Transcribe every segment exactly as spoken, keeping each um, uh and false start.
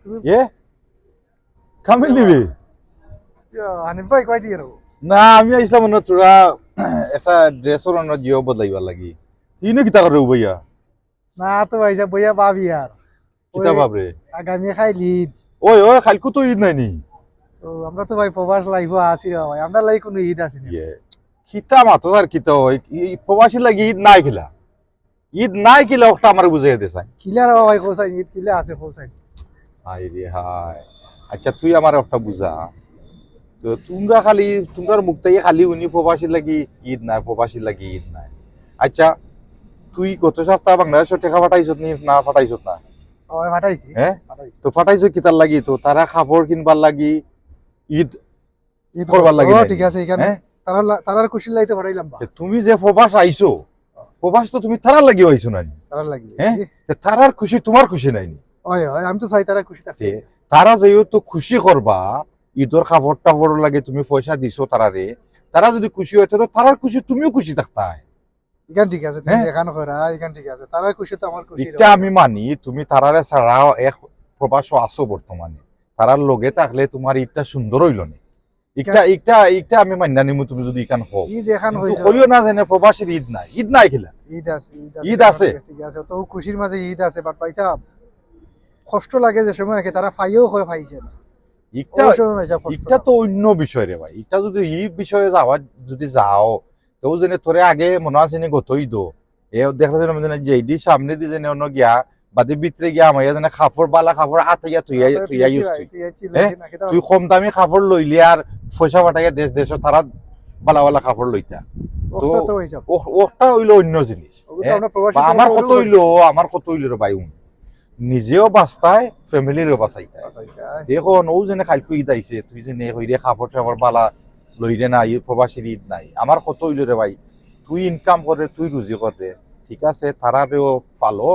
এ, কামিল নিবি? হানিফ ভাই, কই দিয়ে রো? না, আমি আইছলাম অন্য তোরা একটা ড্রেসর অন্য জিও বদলাইবার লাগি। ইনো কিতা করে উবাইয়া? না তো ভাই, যা বইয়া ভাবি আর। কিতা ভাবরে? আগামী খাইল ঈদ। ওই, ওই, খাইলকু তো ঈদ নাই নি? তো আমরা তো ভাই প্রবাস লাইফ আছি রে ভাই, আমরা লাই কোনো ঈদ আছে না। ইয়ে, কিতা মাতো আর কিতা হয়? ই প্রবাসী লাগি ঈদ নাই কিলা? ঈদ নাই কিলা, ওটা আমার বুঝাইয়া দে চাই। কিলা রে ভাই, কোসাই ঈদ কিলা আছে, কোসাই? হায় রে হায়। আচ্ছা, তুই আমার একটা বুঝা। তো তোমরা খালি, তোমরার মুখ থাকি খালি উনি প্রবাসী লাগি ঈদ নাই, প্রবাসী লাগি ঈদ নাই। আচ্ছা, তুই গত সপ্তাহ বাংলাদেশো টেকা পাঠাইছত নি, না পাঠাইছত না? ওই পাঠাইছি। হ্যাঁ? পাঠাইছি। তো পাঠাইছো কিতার লাগি? তো তারা কাপড় কিনবার লাগি, ঈদ ঈদ করবার লাগি ও, নাই। ঠিক আছে, এখানে হ্যাঁ? তারা লা- তারার খুশির লাগি তো পাঠাইলাম বা। তো তুমি যে প্রবাস আইছো, প্রবাস তো তুমি তারার লাগি আইছো না নি? তারার লাগি। হ্যাঁ? তো তারার খুশি তোমার খুশি নাই নি? ওই, ওই, আমি তো চাই তারা খুশি থাকতে। তে তারা যেহেতু খুশি করবা, ঈদর কাপড় টাপড় লাগি তুমি পয়সা দিছো তারারে, তারা যদি খুশি হয়, তো তারার খুশি তুমিও খুশি থাকতায়। এখান ঠিক আছে, তুমি হ্যাঁ? এখান করা, এখান ঠিক আছে, তারার খুশি তো আমার খুশি। ইটা আমি মানি, তুমি তারারে ছাড়া এক প্রবাসও আছো বর্তমানে, তারার লগে থাকলে তোমার ঈদটা সুন্দর হইল না। ইটা, ইটা, ইটা আমি মান্না নিমু, তুমি যদি ইখান হও। ঈদ এখান কিন্তু হইছে। কইও না যেন প্রবাসীর ঈদ নাই, ঈদ নাই কিলা? ঈদ আছে, ঈদ আছে, ঈদ আছে। ঠিক আছে, তো খুশির মাঝে ঈদ আছে, but ভাই সাহেব, কষ্ট লাগে যে সময় একে তারা পাইও হয় পাইছে না। ইটা, ওই সময় ভাই সাহেব কষ্ট ইটা লাগে। তো অন্য বিষয় রে ভাই। ইটা যদি ই বিষয়ে যাওয়া, যদি যাও, তো যেন তোরে আগে মনে আছে নি গত ঈদ, এ দেখা যায় না, যেন যেডি সামনে দি যেন অন্য গিয়া, বাদে ভিতরে গিয়া আমার যেন কাপড়, বালা কাপড় আতাইয়া তুই আই-, তুই আইস তুই। তুই আইস, হ্যাঁ? না, কিতা তুই কম দামি কাপড় লইলে আর পয়সা পাঠাইয়া দেশ দেশ তারা বালা বালা কাপড় লইতা। ওটা তো ভাই সাহেব। ও-, ওটা হইলো অন্য জিনিস। ওগুলো তো হ্যাঁ? আমরা প্রবাসী বা আমার বলে কত হইলো, আমার কত হইলো রে ভাই, উন। নিজেও বাঁচতায়, ফ্যামিলিরও বাঁচাইতায়। বাঁচাইতায়। এখন ও যেন কালকে ঈদ আইছে, তুই যেন কইরে কাপড় চাপড় বালা লইরে না, এই প্রবাসীর ঈদ নাই। আমার কত হইলো রে ভাই, তুই ইনকাম করে, তুই রুজি করে, ঠিক আছে, তারারেও পালো,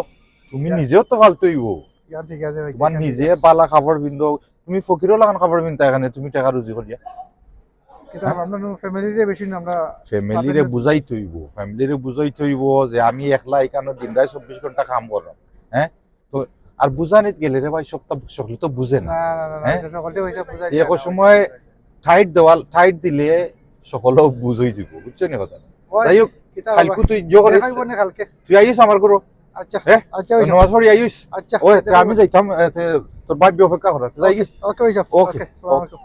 তুমি ইয়া। নিজেও তো পালতে হইব। ইয়া, ঠিক আছে ভাই, তোমার ঠিক আছে, নিজে ঠিক আছে। বালা কাপড় পিন্দো, তুমি ফকিরও লাখান কাপড় পিনতা এখানে, তুমি টাকা রুজি করিয়া। কিতা আমরা ফ্যামিলিরে বেশি না, আমরা ফ্যামিলিরে বুঝাইতে হইব, ফ্যামিলিরে বুঝাইতে হইব যে আমি একলা এখানে দিন রাত চব্বিশ ঘন্টা কাম করলাম, হ্যাঁ? তো আর বুঝানিত গেলে রে ভাই, সবটা সকলে তো বুঝে না। না, না, না, না, হ্যাঁ? এটা সকলটা হইছে বুঝাই যে যায় একো না, সময় বুঝাই যায়। টাইট দেওয়াল, টাইট দিলে সকলেও বুঝই দিব, বুঝছো নি কথা? ওই, যাই হোক, কিতা কালকু আবার? তুই ইয়ে করিস, দেখাইব না কালকে। তুই আইস আমার ঘরো, আচ্ছা, হ্যাঁ? আচ্ছা, ওই নমাজ পড়ি আইস। আচ্ছা, ওই, আচ্ছা, তে আমি যাইতাম, এ, তে তোর ভাই অপেক্ষা করা, যাই কি? ওকে, ওকে, ওই যাও। ওকে, ওকে, আসসালামু আলাইকুম।